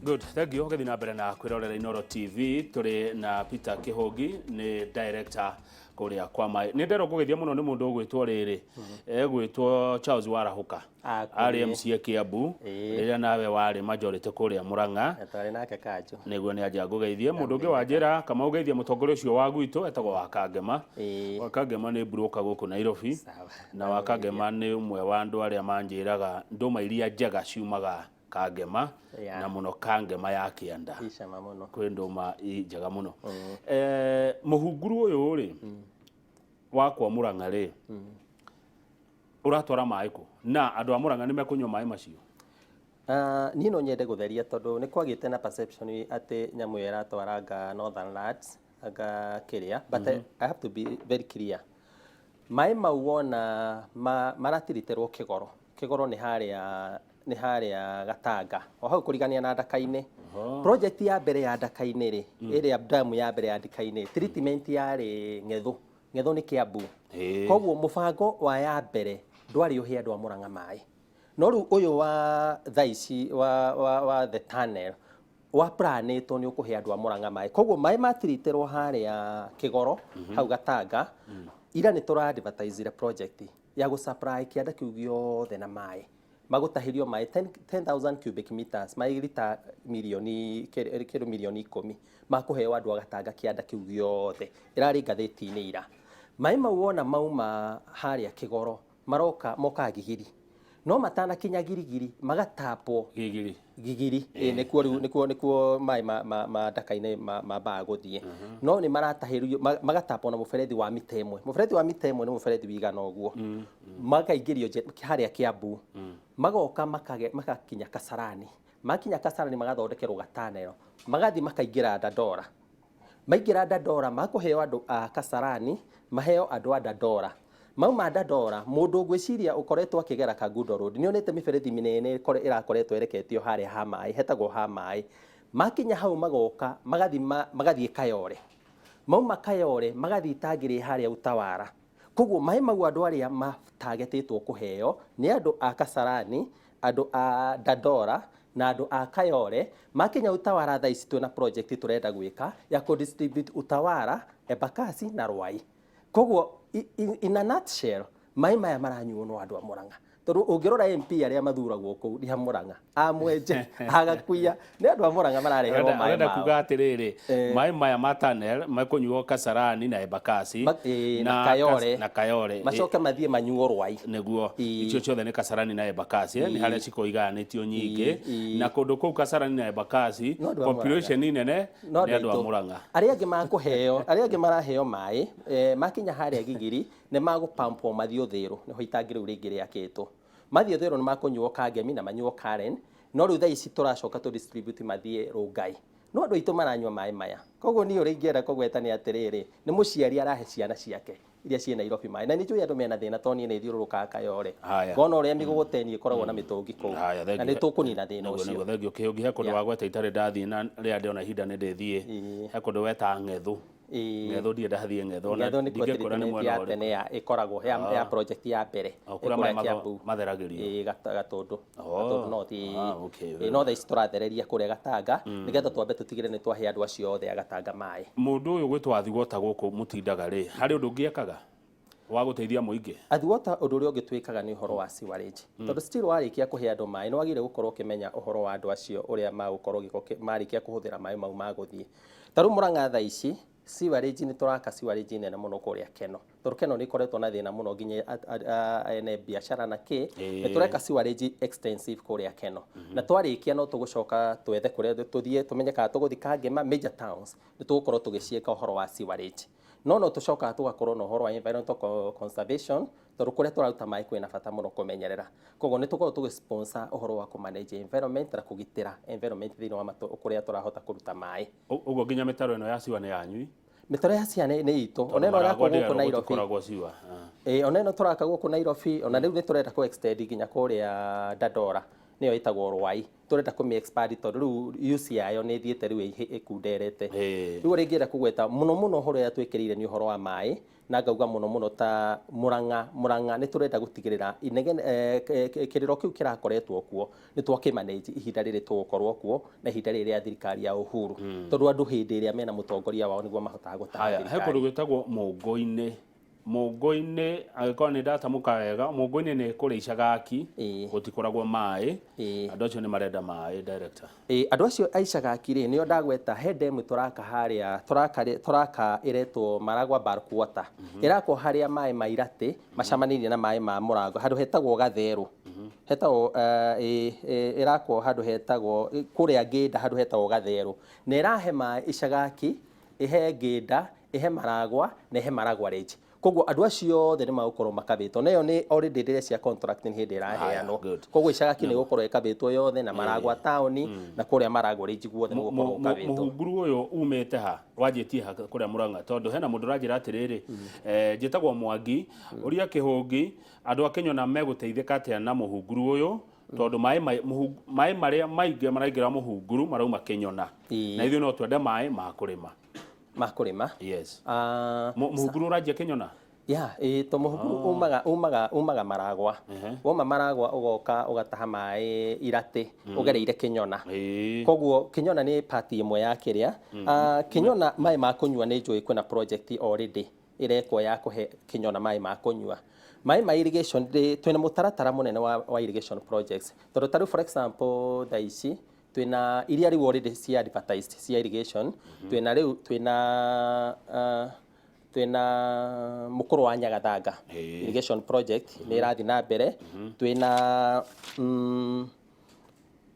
Good, thank you. Ũgĩthiĩ na mbere na kwĩrorera Inooro TV, tũrĩ na Peter Kĩhũngi, nĩ director kũrĩa kwa maĩ. Nĩ nderwo ngũgeithia mũno nĩ mũndũ ũgwĩtwo rĩrĩ, egwĩtwo Charles Warahũka. Ah, Arĩ kũrĩ. MCA Kiambu, Ĩĩ. rĩrĩa nawe warĩ majority kũrĩa Murang'a. Na twarĩ nake kanjũ. Nĩguo nĩ anja ngũgeithie. Mũndũ ũngĩ wanjĩra Kamau geithia mũtongoria ũcio wa gwitũ etagwo Wakangema. Wakangema nĩ broker gũkũ Nairobi. Sawa. Na Wakangema nĩ ũmwe wa andũ arĩa manjĩraga ndũma iria njega ciumaga Kangema na mũno Kangema ya kĩanda. Ĩ cama mũno. Kwĩ ndũma njega mũno. Mũhunguru ũyũ rĩ, wa kwa Murang'a rĩ, ũratwara maĩ kũ? Na andũ a Murang'a nĩ mekũnyua maĩ macio? Ah, niĩ no nyende gũtheria tondũ nĩ kwagĩte na perception atĩ nyamũ ĩyo ĩratwaranga Northern Lands anga kĩrĩa, but I have to be very clear. Maĩ mau wona maratiriterwo Kĩgoro. Kĩgoro nĩ harĩa Gatanga o hau kũrigania na Ndaka-inĩ. Project ya mbere ya Ndaka-inĩ rĩ, ĩrĩa damu ya mbere ya Ndaka-inĩ, treatment yarĩ Ng'ethũ. Ng'ethũ nĩ Kiambu. Koguo mũbango wa ya mbere ndwarĩ ũhe andũ a Murang'a maĩ. No rĩu ũyũ wa thaa ici wa the tunnel wa planĩtwo nĩ ũkũhe andũ a Murang'a maĩ. Koguo maĩ matiritĩrwo harĩa Kĩgoro, hau Gatanga, ira nĩ tũra advertise project ya gũ supply kĩanda kĩu gĩothe na maĩ. Magũtahĩrio maĩ 10,000 cubic meters, maĩ rita mirioni kĩndũ mirioni 10 makũheo andũ a Gatanga kĩanda kĩu gĩothe. Ĩrarĩ ngathĩti-inĩ ira. Maĩ mau wona mauma harĩa Kĩgoro maroka mokaga Gigiri. No matanakinya Girigiri magatapwo. Gigiri. Gigiri, ĩ nĩkuo rĩu nĩkuo maĩ ma Ndaka-inĩ mambaga gũthiĩ. No nĩ maratahĩrio magatapwo na mũberethi wa mita 1. Mũberethi wa mita 1 nĩ mũberethi wĩigana ũguo. Makaingĩrio harĩa Kiambu. Magoka magakinya Kasarani. Makinya Kasarani magathondekerwo gatanero. Magathiĩ makaingĩra Dandora. Maingĩra Dandora makũheo andũ a Kasarani, maheo andũ a Dandora. Mauma Dandora, mũndũ ũngwĩciria ũkoretwo akĩgera Kangundo Road, nĩ onete mĩberethi mĩnene ĩrakoretwo ĩreketio harĩa ha maĩ, hetagwo ha maĩ. Makinya hau magoka, magathiĩ magathiĩ Kayore. Mauma Kayore, magathiĩ itangi rĩ harĩa Utawala. Koguo maĩ mau andũ arĩa matagetĩtwo kũheo nĩ andũ a Kasarani, andũ a Dandora na andũ a Kayore. Makinya Utawala thaa ici twĩna project tũrenda gwĩka ya kũ distribute Utawala, Embakasi na Ruai. Koguo in a nutshell, maĩ maya maranyuo no andũ a Murang'a. Tondũ ũngĩrora MP arĩa mathuragwo kũu nĩ a Murang'a, a Mwenje, a Gakuya, nĩ andũ a Murang'a marareherwo maĩ Ũrenda mao. kuga atĩrĩrĩ, maĩ maya ma tunnel mekũnyuo Kasarani na Embakasi na Kayore. Na Kayore. Macoke mathiĩ manyuo Ruai. Nĩguo. Icio ciothe nĩ Kasarani na Embakasi, nĩ harĩa cikoragwo igayanĩtio nyingĩ. Na kũndũ kũu Kasarani na Embakasi No andũ a population nene no nĩ andũ a aitũ. Murang'a. Arĩa angĩ makũheo, arĩa angĩ maraheo maĩ, makinya harĩa Gigiri nĩ magũpampwo mathiĩ Ũthĩrũ, nĩho itangi rĩu rĩngĩ rĩakĩtwo. Mathiĩ Ũthĩrũ nĩ makũnyuo Kangemi na manyuo Karen, no rĩu thaa ici tũracoka tũ distribute mathiĩ Rongai. No andũ aitũ maranyua maĩ maya. Koguo niĩ ũrĩa ingĩenda kũgweta nĩ atĩrĩrĩ, nĩ mũciari arahe ciana ciake iria ciĩ Nairobi maĩ. Na nĩ njũĩ andũ mena thĩna tondũ niĩ nĩ thiũrũrũkaga Kayore. Haya. Ngona ũrĩa mĩgũgũteni ĩkoragwo na mĩtũngi kũu. Haya, Na thank nĩ you. tũkũnina thĩna Nĩguo, ũcio. nĩguo, thank you. Kĩhũngi, he kũndũ wagweta itarĩ ndathiĩ na rĩrĩa ndĩona ihinda nĩ ndĩthiĩ. He kũndũ wetaga Ng'ethũ. Ng'ethũ ndirĩ ndathiĩ Ng'ethũ, ona Ng'ethũ nĩkuo ndingĩkwĩra nĩ treatment mwena ya ũrĩkũ. tene ya ĩkoragwo ya project ya mbere. O, kũrĩa Ĩ maĩ kũrĩa Kiambu. matheragĩrio. Ĩ, Gatũndũ. Gatũndũ North, ĩ. Ah, okay, Ĩ, very no thaa ici tũrathereria kũrĩa Gatanga nĩgetha twambe tũtigĩre nĩ twahe andũ acio othe a Gatanga maĩ. Mũndũ ũyũ gwĩtwo Athiwota gũkũ mũtindaga rĩ, harĩ ũndũ ũngĩ ekaga wa gũteithia mũingĩ? Athiwota ũndũ ũrĩa ũngĩ twĩkaga nĩ ũhoro wa sewerage. Tondũ still warĩkia kũhe andũ maĩ nĩ wagĩrĩire gũkorwo ũkĩmenya ũhoro wa andũ acio ũrĩa magũkorwo gĩko marĩkia kũhũthĩra maĩ mau magũthiĩ. Ta rĩu Murang'a thaa ici sewerage nĩ tũraka sewerage nene mũno kũrĩa Keno. Tondũ Keno nĩ ĩkoretwo na thĩna mũno nginya ene biacara na kĩ. Nĩ tũreka sewerage extensive kũrĩa Keno. Na twarĩkia no tũgũcoka twethe kũrĩa tũthiĩ tũmenye kana tũgũthiĩ Kangema major towns nĩ tũgũkorwo tũgĩciĩka ũhoro wa sewerage. No tũcokaga tũgakorwo na ũhoro wa environmental conservation tondũ kũrĩa tũraruta maĩ kwĩna bata mũno kũmenyerera. Koguo nĩ tũkoragwo tũgĩ sponsor ũhoro wa kũ manage environment na kũgitĩra environment thĩinĩ wa kũrĩa tũrahota kũruta maĩ. Ũguo nginya mĩtaro ĩno ya ciwa nĩ yanyu? Mĩtaro ya ciwa nĩ itũ. Ona ĩno Maragwa ĩrakwo gũkũ ndĩrerwo Nairobi. gũtikoragwo ciwa. Ĩ, ona ĩno tũraka gũkũ Nairobi, ona rĩu nĩ tũrenda kũ extend nginya kũrĩa Dandora. Nĩyo ĩtagwo Rwai. Tũrenda kũmĩ expand tondũ rĩu use yayo nĩ ĩthiĩte rĩu ĩkunderete. Rĩu ũrĩa ingĩenda kũgweta mũno mũno, ũhoro ũrĩa twĩkĩrĩire nĩ ũhoro wa maĩ, na ngauga mũno mũno ta Murang'a. Murang'a nĩ tũrenda gũtigĩrĩra inegene, kĩrĩro kĩu kĩrakoretwo kuo nĩ twakĩmanage ihinda rĩrĩ tũgũkorwo kuo na ihinda rĩrĩ rĩa thirikari ya Uhuru, tondũ andũ hĩndĩ ĩrĩa mena mũtongoria wao nĩguo mahotaga gũtaha Haya, he thirikari. kũndũ gwĩtagwo Mũngũ-inĩ. Mũngũ-inĩ, angĩkorwo nĩ ndatamũka wega, Mũngũ-inĩ nĩ kũrĩa Icagaki. Gũtikoragwo maĩ. Andũ acio nĩ marenda maĩ, director. Ĩ, andũ acio a Icagaki rĩ, nĩo ndagweta. He ndemu tũraka harĩa, tũraka ĩretwo Maragwa Bulk Water. Ĩrakwo harĩa maĩ ma Iratĩ macamanĩirie na maĩ ma Mũrango, handũ hetagwo Gatherũ. Hetagwo ĩrakwo handũ hetagwo kũrĩa Ngĩnda, handũ hetagwo Gatherũ, na ĩrahe maĩ Icagaki, ĩhe Ngĩnda, ĩhe Maragwa na ĩhe Maragwa Range. Koguo andũ acio othe nĩ magũkorwo makabĩtwo, na ĩyo nĩ already ndĩrecia contract nĩ hĩndĩ ĩraheanwo. Koguo Icagaki nĩ gũkorwo ĩkabĩtwo yothe, na Maragwa taũni, na kũrĩa Maragwa Range guothe nĩ gũkorwo gũkabĩtwo. Mũhunguru ũyũ umĩte ha, wanjĩtie ha kũrĩa Mũrang'a? Tondũ hena mũndũ ũranjĩra atĩrĩrĩ, njĩtagwo Mwangi, ũria Kĩhũngi, andũ a Kĩnyona megũteithĩka atĩa na mũhunguru ũyũ, tondũ maĩ marĩa maingĩ maraingĩra mũhunguru marauma Kĩnyona, na ithuĩ no twende maĩ ma kũrĩma. Ma kũrĩma. Yes. Ah, Mũhunguru ũranjia Kĩnyona? Ya, ĩ to mũhunguru umaga Maragwa. Woma Maragwa ũgoka ũgataha maĩ Iratĩ ũgereire Kĩnyona. Koguo Kĩnyona nĩ part ĩmwe ya kĩrĩa. Ah, Kĩnyona maĩ ma kũnyua nĩ njũĩ kwĩna project already ĩrekwo ya kũhe Kĩnyona maĩ ma kũnyua. Maĩ ma irrigation, twĩna mũtaratara mũnene wa irrigation projects, tondũ ta rĩu, for example, thaa ici twĩna iria rĩu already cia advertised cia irrigation. Twĩna rĩu twĩna mũkũrũ wa Nyagathanga irrigation project nĩ ĩrathiĩ na mbere.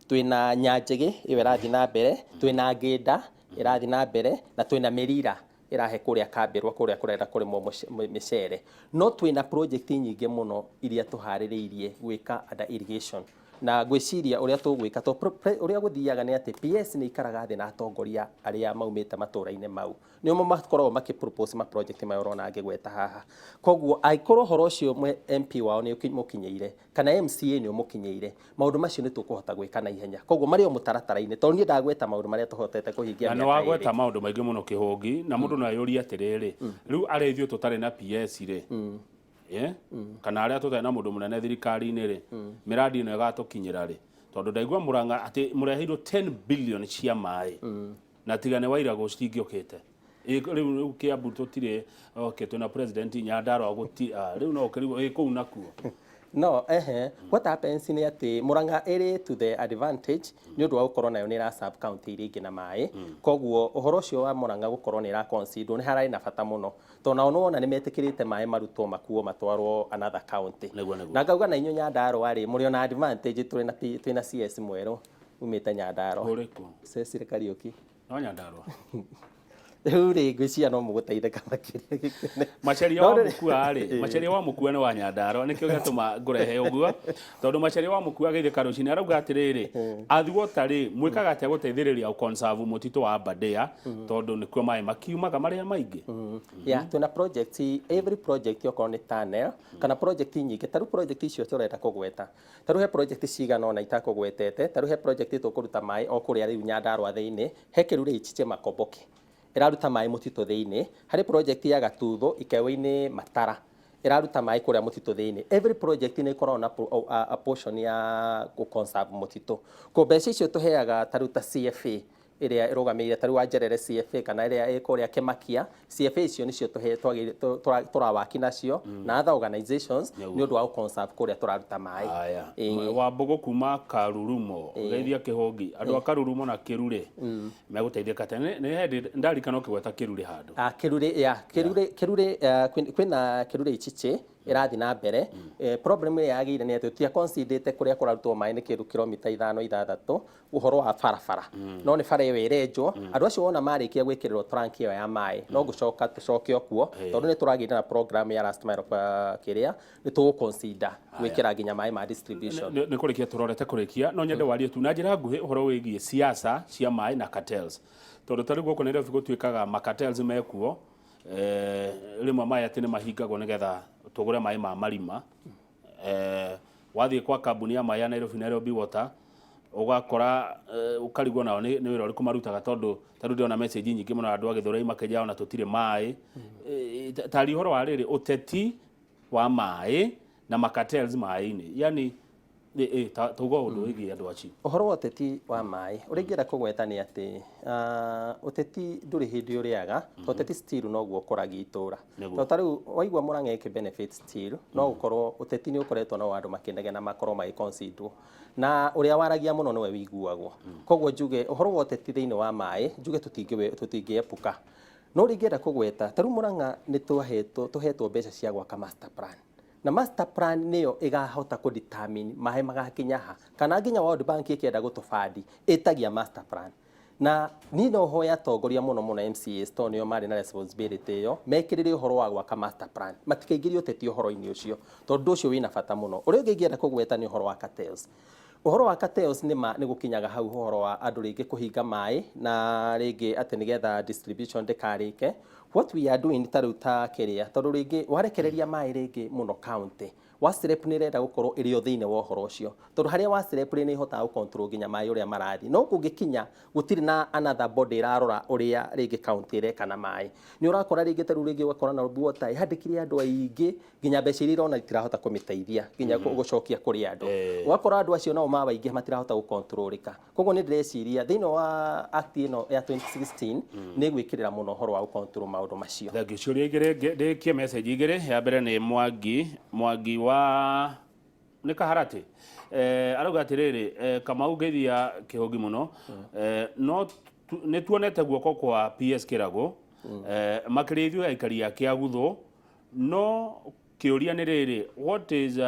Twĩna Nyanjĩgĩ, ĩyo ĩrathiĩ na mbere. Twĩna Ngĩnda ĩrathiĩ na mbere, na twĩna Mĩrira ĩrahe kũrĩa Kambĩrwa, kũrĩa kũrenda kũrĩmwo mĩcere. No twĩna project nyingĩ mũno iria tũharĩrĩirie gwĩka under irrigation, na ngwĩciria ũrĩa tũgwĩka to ũrĩa gũthiaga nĩ atĩ PS nĩ ikaraga thĩ na atongoria arĩa maumĩte matũra-inĩ mau, nĩo makoragwo makĩ propose ma project maya ũrona ngĩgweta haha. Koguo angĩkorwo ũhoro ũcio MP wao nĩ ũmũkinyĩire kana MCA nĩ ũmũkinyĩire, maũndũ macio nĩ tũkũhota gwĩka na ihenya. Koguo marĩ o mũtaratara-inĩ, tondũ niĩ ndagweta maũndũ marĩa tũhotete kũhingia Na nĩ mĩaka wagweta 2. maũndũ maingĩ mũno, Kĩhũngi, na mũndũ no eyũrie atĩrĩrĩ, rĩu arĩa ithuĩ tũtarĩ na PS rĩ, kana arĩa tũtarĩ na mũndũ mũnene thirikari-inĩ rĩ, mĩradi ĩno ĩgatũkinyĩra rĩ? Tondũ ndaigua Mũrang'a atĩ mũreheirwo 10 billion cia maĩ, na tiga nĩ Wairagũ citingĩũkĩte. Rĩu Kĩambu tũtirĩ, okay, twĩna president. Nyandarua gũti, rĩu no ũkĩrigwo ĩ kũu nakuo. No ehe, what happens nĩ atĩ Murang'a ĩrĩ to the advantage nĩ ũndũ wa gũkorwo nayo nĩ ĩra serve county iria ingĩ na maĩ. Koguo ũhoro ũcio wa Murang'a gũkorwo nĩ ĩra consider nĩ hararĩ na bata mũno, tondũ nao nĩwona nĩ metĩkĩrĩte maĩ marutwo makuo matwarwo another county. Nĩguo, nĩguo. Na ngauga na inyuĩ Nyandarua rĩ, mũrĩ ona advantage, twĩna CS mwerũ umĩte Nyandarua. Ũrĩkũ? Cecily Kariũki. No Nyandarua. Rĩu rĩ, ngwĩciria no mũgũteithĩka makĩria. Macharia No wa Mũkua rĩ, Macharia wa Mũkua nĩ wa Nyandarua, nĩkĩo gĩatũma ngũrehe ũguo, tondũ Macharia wa Mũkua agĩthiĩ rũcinĩ arauga atĩrĩrĩ, Athiwota rĩ, mwĩkaga atĩa gũteithĩrĩria gũconserve mũtitũ wa Aberdare, tondũ nĩkuo maĩ makiumaga marĩa maingĩ? Yeah, twĩna project, every project, okorwo nĩ tunnel kana project nyingĩ. Ta rĩu project icio tũrenda kũgweta, ta rĩu he project cigana ũna itakũgwetete. Ta rĩu he project tũkũruta maĩ o kũrĩa rĩu Nyandarua thĩinĩ, he Kĩrurĩ Ichiche Makomboki ĩraruta maĩ mũtitũ thĩinĩ. Harĩ project ya Gatuthu Ikewe-inĩ Matara ĩraruta maĩ kũrĩa mũtitũ thĩinĩ. Every project nĩ ĩkoragwo na a portion ya gũ conserve mũtitũ. Ko mbeca icio tũheaga ta rĩu ta CFA ĩrĩa ĩrũgamĩrĩire ta rĩu Wanjerere CFA kana ĩrĩa ĩ kũrĩa Kĩmakia CFA, icio nĩcio tũrawaki nacio na other organizations nĩ ũndũ wa gũ conserve kũrĩa tũraruta maĩ. Aya. Wambũgũ kuma Karurumo, geithia Kĩhũngi, andũ a Karurumo na Kĩrurĩ megũteithĩka atĩa? Nĩ hĩndĩ ndarikana ũkĩgweta Kĩrurĩ handũ. Ah, Kĩrurĩ, ya Kĩrurĩ, kwĩna Kĩrurĩ Ichichĩ ĩrathiĩ na mbere. Problem ĩrĩa yagĩire nĩ atĩ tũtia considerĩte kũrĩa kũrarutwo maĩ nĩ kĩndũ kilomita 5, 6, ũhoro wa barabara. No nĩ bara ĩyo ĩrenjwo, andũ acio wona marĩkia gwĩkĩrĩrwo trunk ĩyo ya maĩ, no gũcoka tũcoke o kuo, tondũ nĩ tũragĩire na program ya last mile, kĩrĩa nĩ tũgũ consider gwĩkĩra nginya maĩ ma distribution. Nĩ kũrĩkia tũrorete kũrĩkia, no nyende warie tu na njĩra nguhĩ ũhoro wĩgiĩ siasa cia maĩ na cartels, tondũ ta rĩu gũkũ Nairobi gũtuĩkaga ma cartels mekuo, rĩmwe maĩ atĩ nĩ mahingagwo nĩgetha tũgũre maĩ ma marima. Wathiĩ kwa kambuni ya maĩ ya Nairobi, Nairobi Water, Ũgakora ũkarigwo nao nĩ wĩra ũrĩkũ marutaga, tondũ ta rĩu ndĩrona message nyingĩ mũno, andũ a Gĩthũrai makĩnja ona tũtirĩ maĩ. Tarĩ ũhoro wa rĩrĩ, ũteti wa maĩ na macartels maĩ-inĩ, yani tauga ũndũ wĩgiĩ andũ acio. Ũhoro wa ũteti wa maĩ, ũrĩa ingĩenda kũgweta nĩ atĩ ũteti ndũrĩ hĩndĩ ũrĩaga, to ũteti still noguo ũkũragia itũra. To ta rĩu waigua Murang'a ĩkĩ benefit still, no ũkorwo ũteti nĩ ũkoretwo no andũ makĩnegena makorwo magĩconsiderwo, na ũrĩa waragia mũno nĩwe wĩiguagwo. Koguo njuge ũhoro wa ũteti thĩinĩ wa maĩ, njuge tũtingĩepuka. No ũrĩa ingĩenda kũgweta, ta rĩu Murang'a nĩ tũhetwo mbeca cia gwaka master plan, na master plan nĩyo ĩgahota kũ determine maĩ magakinya ha, kana nginya World Bank ĩkĩenda gũtũbandi ĩtagia master plan. Na niĩ no hoya atongoria, mũno mũno MCAs, tondũ nĩo marĩ na responsibility ĩyo, mekĩrĩre ũhoro wa gwaka master plan, matikaingĩrie ũteti ũhoro-inĩ ũcio, tondũ ũcio wĩna bata mũno. Ũrĩa ũngĩ ingĩenda kũgweta nĩ ũhoro wa cartels. Ũhoro wa cartels, nĩ ma nĩ gũkinyaga hau ũhoro wa andũ rĩngĩ kũhinga maĩ na rĩngĩ atĩ nĩgetha distribution ndĩkarĩke. What we are doing ta rĩu ta kĩrĩa, tondũ rĩngĩ warekereria maĩ rĩngĩ mũno county, WASREB nĩ ĩrenda gũkorwo ĩrĩ o thĩinĩ wa ũhoro ũcio, tondũ harĩa WASREB rĩ, nĩ ĩhotaga gũ-control nginya maĩ ũrĩa marathiĩ. No kũngĩkinya gũtirĩ na another body ĩrarora ũrĩa rĩngĩ county ĩreka na maĩ, nĩ ũrakora rĩngĩ ta rĩu rĩngĩ ũgakora Nairobi Water ĩhandĩkire andũ aingĩ, nginya mbeca iria irona itirahota kũmĩteithia nginya gũcokia kũrĩ andũ. Ũgakora andũ acio nao mawaingĩ matirahota gũcontrolĩka. Koguo nĩ ndĩreciria thĩinĩ wa act ĩno ya 2016 nĩ gwĩkĩrĩra mũno ũhoro wa gũcontrol maũndũ macio. Thank you. Ciũria igĩrĩ, ndĩkie message igĩrĩ. Ya mbere nĩ Mwangi, Mwangi wa nĩ Kaharatĩ, arauga atĩrĩrĩ, Kamau, ngeithia Kĩhũngi mũno, no nĩ tuonete guoko kwa PS Kĩragũ, makĩria ithuĩ aikari a Kĩaguthũ. No kĩũria nĩ rĩrĩ, what is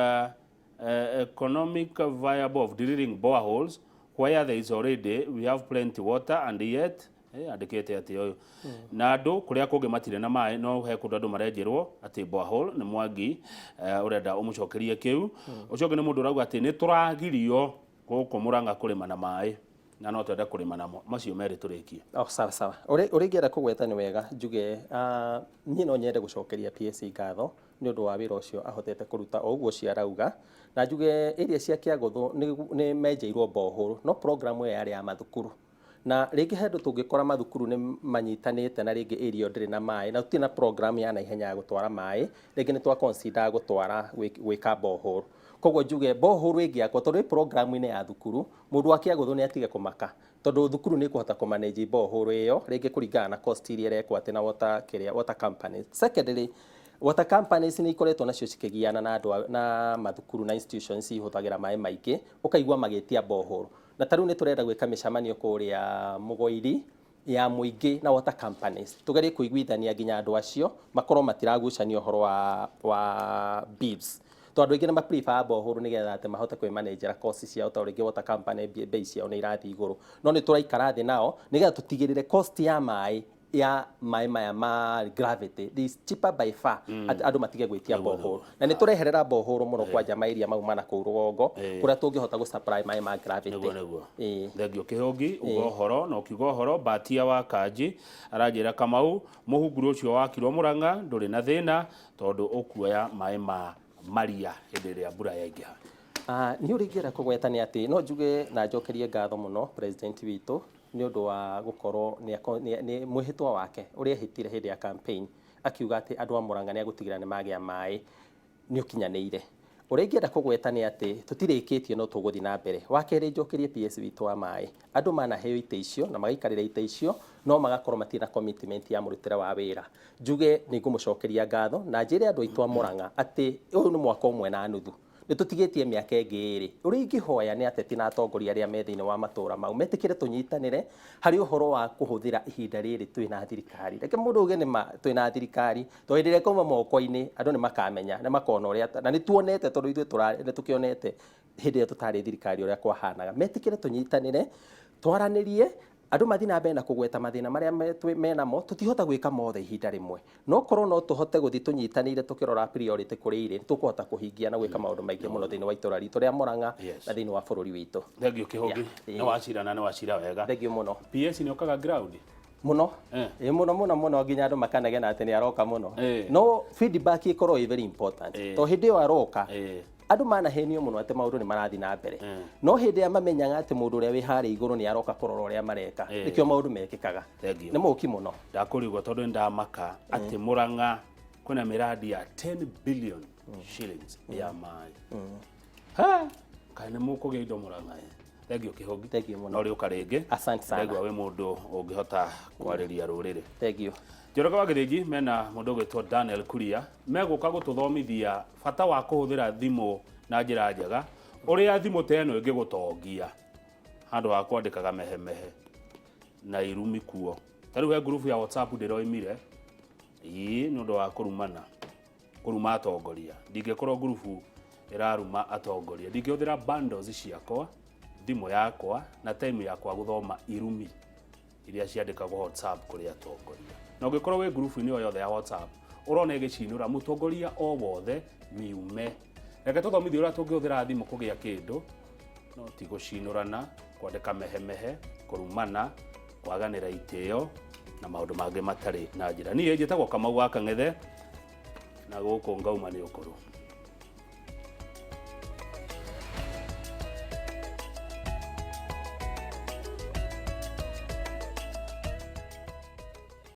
economic viable of drilling boreholes where there is already, we have plenty water and yet andĩkĩte atĩ ũyũ na andũ kũrĩa kũngĩ matirĩ na maĩ, no he kũndũ andũ marenjerwo atĩ borehole? Nĩ Mwangi, ũrenda ũmũcokerie kĩu. Ũcio ũngĩ nĩ mũndũ ũrauga atĩ nĩ tũragirio gũkũ Mũrang'a kũrĩma na maĩ na no twende kũrĩma namo. Macio merĩ tũrĩkie. Oh, sawa sawa. Ũrĩa ingĩenda kũgweta nĩ wega njuge, niĩ no nyende gũcokeria PSC ngatho nĩ ũndũ wa wĩra ũcio ahotete kũruta o ũguo ũcio arauga. Na njuge area cia Kĩagũthũ nĩ menjeirwo borehole, no program ĩyo yarĩ ya mathukuru, na rĩngĩ handũ tũngĩkora mathukuru nĩ manyitanĩte na rĩngĩ area ĩyo ndĩrĩ na maĩ na tũtirĩ na program ya naihenya ya gũtwara maĩ, rĩngĩ nĩ twa consider gũtwara gwĩka borehole. Koguo njuge borehole ĩngĩakwo, tondũ ĩ program-inĩ ya thukuru, mũndũ wa Kĩagũthũ nĩ atige kũmaka, tondũ thukuru nĩ ĩkũhota kũmanage borehole ĩyo, rĩngĩ kũringana na cost iria ĩrekwo atĩ na water kĩrĩa water companies. Secondly, water companies nĩ ikoretwo nacio cikĩgiana na andũ na mathukuru na institutions ihũthagĩra maĩ maingĩ, ũkaigua magĩtia borehole. Na ta rĩu nĩ tũrenda gwĩka mĩcemanio kũrĩa Mũgoiri ya mũingĩ na water companies, tũgerie kũiguithania nginya andũ acio makorwo matiragucania ũhoro wa bills, tondũ andũ aingĩ nĩ ma-prefer borehole nĩgetha atĩ mahote kwĩmanĩnjera cost ciao, tondũ rĩngĩ water company bei ciao nĩ irathiĩ igũrũ. No nĩ tũraikara thĩ nao nĩgetha tũtigĩrĩre cost ya maĩ maya ma gravity is cheaper by far, atĩ andũ matige gwĩtia borehole. Na nĩ tũreherera borehole mũno kwanja ma area mau mana kũu rũgongo, kũrĩa tũngĩhota gũ supply maĩ ma gravity. Nĩguo nĩguo. Ĩĩ. Thengio Kĩhũngi, uga ũhoro na ũkiuga ũhoro. Batia wa Kanji aranjĩra, Kamau, mũhunguru ũcio wakirwo Mũrang'a ndũrĩ na thĩna, tondũ ũkuoya maĩ ma maria hĩndĩ ĩrĩa mbura yaingĩha. Nĩ ũrĩa ingĩenda kũgweta nĩ atĩ no njuge na njokerie ngatho mũno president witũ nĩ ũndũ wa gũkorwo nĩ mwĩhĩtwa wake ũrĩa ehĩtire hĩndĩ ya campaign, akiuga atĩ andũ a Murang'a nĩ agũtigĩrĩra nĩ magĩa maĩ, nĩ ũkinyanĩire. Ũrĩa ingĩenda kũgweta nĩ atĩ tũtirĩkĩtie, no tũgũthiĩ na mbere. Wa kerĩ, njokerie PS witũ wa maĩ. Andũ manaheo itĩ icio na magaikarĩra itĩ icio, no magakorwo matirĩ na commitment ya mũrutĩre wa wĩra. Njuge nĩ ngũmũcokeria ngatho na njĩre andũ aitũ a Murang'a atĩ ũyũ nĩ mwaka ũmwe na nuthu, nĩ tũtigĩtie mĩaka ĩngĩ ĩrĩ. Ũrĩa ingĩhoya nĩ ateti na atongoria arĩa me thĩinĩ wa matũra mau metĩkĩre tũnyitanĩre harĩ ũhoro wa kũhũthĩra ihinda rĩrĩ twĩna thirikari. Reke mũndũ uge nĩ ma twĩna thirikari, tondũ hĩndĩ ĩrĩa ĩkauma moko-inĩ, andũ nĩ makamenya, nĩ makona ũrĩa, na nĩ tuonete, tondũ ithuĩ nĩ tũkĩonete hĩndĩ ĩrĩa tũtarĩ thirikari ũrĩa kwahanaga. Metĩkĩre tũnyitanĩre, twaranĩrie, andũ mathiĩ na mbere na kũgweta mathĩna marĩa menamo. Tũtihota gwĩka mothe ihinda rĩmwe, no korwo no tũhote gũthiĩ tũnyitanĩire tũkĩrora priority kũrĩa irĩ, tũkũhota kũhingia na gwĩka maũndũ maingĩ mũno thĩinĩ wa itũra ritũ rĩa Murang'a na thĩinĩ wa bũrũri witũ. Thengio Kĩhũngi. Nĩ wacira na nĩ wacira wega. Thengio mũno. PS nĩ okaga ground? Mũno. Ĩ, mũno mũno mũno, nginya andũ makanegena atĩ nĩ aroka mũno. No feedback ĩkorwo ĩ very important, tondũ hĩndĩ ĩyo aroka, Andũ manahenio mũno atĩ maũndũ nĩ marathiĩ na mbere, no hĩndĩ ĩrĩa mamenyaga atĩ mũndũ ũrĩa wĩ harĩa igũrũ nĩ aroka kũrora ũrĩa mareka, nĩkĩo maũndũ mekĩkaga. Thank you. Nĩ mũki mũno. Ndakũrigwo tondũ nĩ ndamaka atĩ Murang'a kwĩna mĩrandi ya 10 billion shillings ya maĩ. Ha! Kaĩ nĩ mũkũgĩa indo Murang'a ĩ. Thank you, Kĩhũngi. Thank you mũno. No rĩũka rĩngĩ. Asante sana. Ndaigua wĩ mũndũ ũngĩhota kwarĩria rũrĩrĩ. Thank you. Njoroge wa Gĩthĩnji mena mũndũ ũgwĩtwo Daniel Kuria, megũka gũtũthomithia bata wa kũhũthĩra thimũ na njĩra njega, ũrĩa thimũ ta ĩno ĩngĩgũtongia handũ ha kwandĩkaga mehemehe na irumi kuo. Ta rĩu he ngurubu ya WhatsApp ndĩroimire ĩĩ nĩ ũndũ wa kũrumana, kũruma atongoria. Ndingĩkorwo ngurubu ĩraruma atongoria, ndingĩhũthĩra bundles ciakwa, thimũ yakwa na time yakwa gũthoma irumi iria ciandĩkagwo WhatsApp kũrĩ atongoria. Na ũngĩkorwo wĩ ngurubu-inĩ o yothe ya WhatsApp ũrona ĩgĩcinũra mũtongoria o wothe, miume. Reke tũthomithie ũrĩa tũngĩhũthĩra thimũ kũgĩa kĩndũ, no ti gũcinũrana, kwandĩka mehemehe, kũrumana, kwaganĩra itĩo na maũndũ mangĩ matarĩ na njĩra. Niĩ njĩtagwo Kamau wa Kang'ethe na gũkũ ngauma nĩ ũkũrũ.